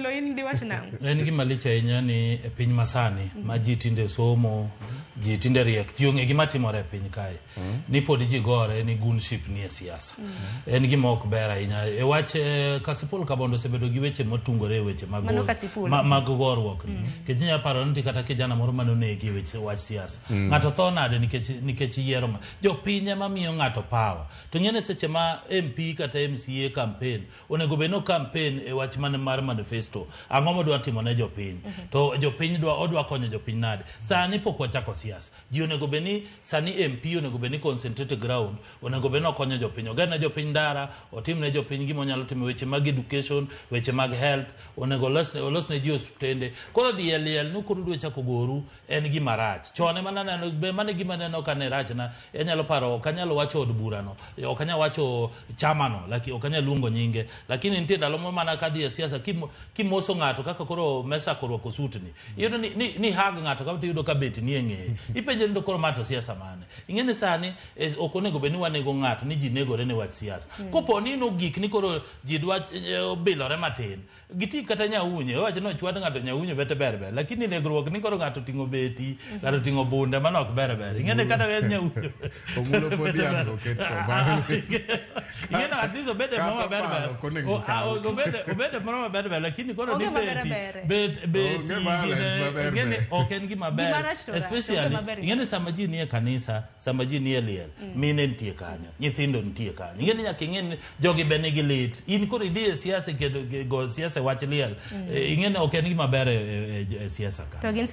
Omulo in diwach nang'o? En gima lich ahinya ni e piny masani ma ji tinde somo, ji tinde riek, ji ong'e gima timore e piny kae. Ni pod ji gore ni gunship ni e siasa. En gima ok ber ahinya. E wach eh, Kasipul Kabondo osebedo gi weche motungore e weche mag Mano Kasipul. mag goruok ni. Nikech inyalo paro ni nitie kata kijana moro mane onegi e weche wach siasa. Ng'ato tho nade nikech nikech yiero ng'a. Jopiny ema miyo ng'ato power. To ing'e ni seche ma MP kata MCA campaign onego bed ni o campaign e wach man mar manifesto ang'o modwa timo ne jopiny to jopiny dwa odwa konyo jopiny nade sani pok wachako siasa ji onego bed ni sani MP onego bed ni concentrate ground onego bed ni okonyo jopiny oger ne jopiny ndara otim ne jopiny gima onyalo timo weche mag education weche mag health onego olos, olos ne ji osiptende koro dhi e liel ni koro udwa chako goru en gima rach. Chon ema naneno, be mano e gima aneno ka ne rachna. Anyalo paro, ok anyal wacho od burano, ok anyal wacho chamano, laki, ok anyal luongo nyinge. Lakini nitie ndalo moro mana kadhi e siasa, kimoso ng'ato kaka koro Mesach orwako suit ni, iyudo ni, ni, ni hug ng'ato kama tiyudo ka bet nie ng'eye. Ipenje ni to koro ma to siasa mane? Ing'e ni sani eh, ok onego bed ni wanego ng'ato ni ji negore ne wach siasa. Kopo ni nogik ni koro ji dwa eh, bilore matin, Giti kata nyaunye, wawacho ni ochwad ng'ato nyaunye bete ber ber, lakini negruok ni koro ng'ato oting'o beti, ng'ato oting'o bunde, mano ok ber ber. Ing'e ni kata en nyaunyo. Omulo pod bete yath ber. oket for violence. Ing'e ni at least obede Kata moro maber ber. paro ok onego kaw. Obede moro maber ber, lakini koro Onge ni maber beti, ber. bet, beti, Onge violence gine- maber ing'e ni ber. ok en gima ber. Gima rach to rach, onge Especially, maber ing'e ni sama ji nie kanisa, sama ji nie liel, mine nitie kanyo, nyithindo nitie kanyo. Ing'e ni nyaka ing'e ni jogi be nigi lit. In koro idhi e siasa kedo go siasa e wach liel. Ing'e ni ok en gima ber e siasa ka. To gin